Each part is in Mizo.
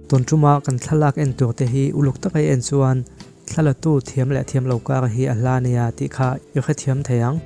Tun tuma kan thlalak en tur te hi uluk taka i en chuan thlalatu thiam leh thiam lo kar hi a hla nia tih kha i hrethiam thei ang.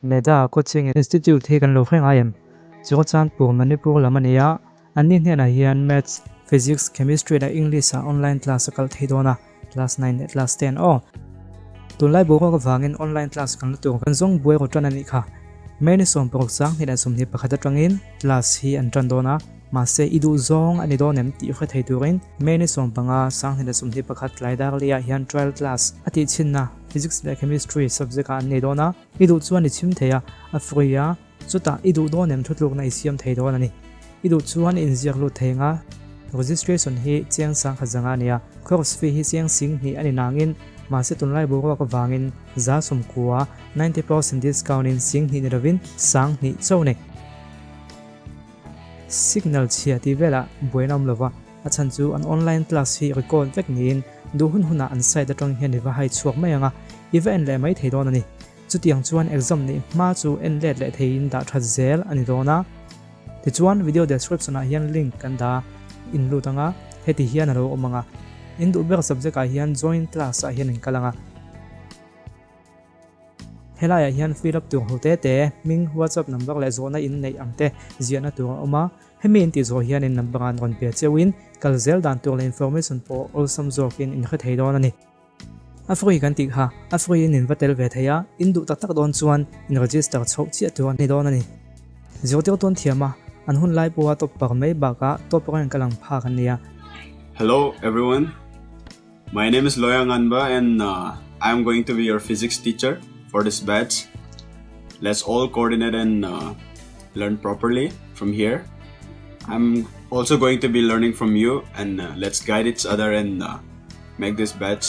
Meda Coaching Institute hi kan lo hre ngai em? Churachandpur, Manipur lam a ni a, anni hnenah hian Maths, Physics, Chemistry leh English ah online class a kal thei dawn a, Class 9 leh Class 10 aw. Tunlai boruak avangin online class kan la tur kan zawng buai rawh tan a nih kha. May ni 16 2021 atangin class hi an tan dawn a, mahse i duh zawng a ni dawn em tih hre thei turin May ni 15 2021 tlai dar liah hian trial class a tih chhinna Physics leh Chemistry subject ah an nei dawn a, i duh chuan i chhim thei a, a free a, Chutah i duh dawn em thutlukna i siam thei dawn a ni. I duh chuan i inziak lut thei anga registration hi chiang sang khat zanga a ni a, course fee hi chiang sing hnih a ni nangin mahse tunlai boruak avangin 90% 90% discount in sing hnih ni lovin sang hnih chauh a ni. Signal chhia tih velah buaina awm lova, a chhan chu an online class hi record vek niin duh hun hunah an site atang hian i va hai chhuak mai anga i va en leh mai thei dawn a ni. Chutiang chuan exam neih hma chu en let leh theiin dah that zel a ni dawn a. Tichuan video description ah hian link kan dah in lut anga, heti hian a lo awm anga. In duh ber subject ah hian join class ah hian in kal anga. Helai ah hian fill up tur ho te te, hming, whatsapp number leh zawhna in neih ang te ziahna tur a awm a. Hemi in tih zawh hian in number ah an rawn pe cheuhin kal zel dan tur leh information pawh awlsam zawkin in hre thei dawn a ni. A free kan tih kha a free in in va tel ve thei a, in duh tak tak dawn chuan in register chhoh chiah tur a ni dawn a ni. Zirtir tawn thiam a, an hun lai pawha top par mai bakah top rank a lang phak an ni a. Hello everyone, my name is Loya Nganba and I am going to be your physics teacher for this batch. Let's all coordinate and learn properly from here. I'm also going to be learning from you and let's guide each other and make this batch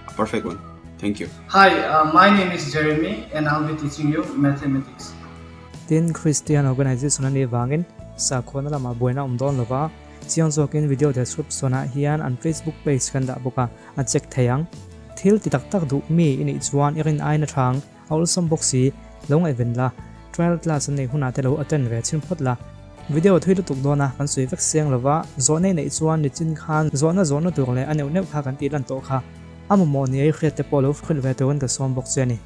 a perfect one. Thank you. Hi, my name is Jeremy and I'll be teaching you mathematics. Tin, Christian organization a nih vangin sakhuana lamah buaina awm dawn lova, chiang zawkin video description ah hian an Facebook page kan dah bawk a, a check thei ang. Thil ti tak tak duh mi i nih chuan i rin aina thang A awlsam bawk si, lo ngaihven la, trial class an neih hunah te lo attend ve chhin phawt la. Video thui lutuk dawn a, kan sawi vek seng lova, zawhna i neih chuan nichin khan zawhna zawhna tur leh a neuh neuh kha kan tih lan tawh kha. A mamawh ni ei hriat te pawh lo hrilh ve turin ka sawm bawk che a ni.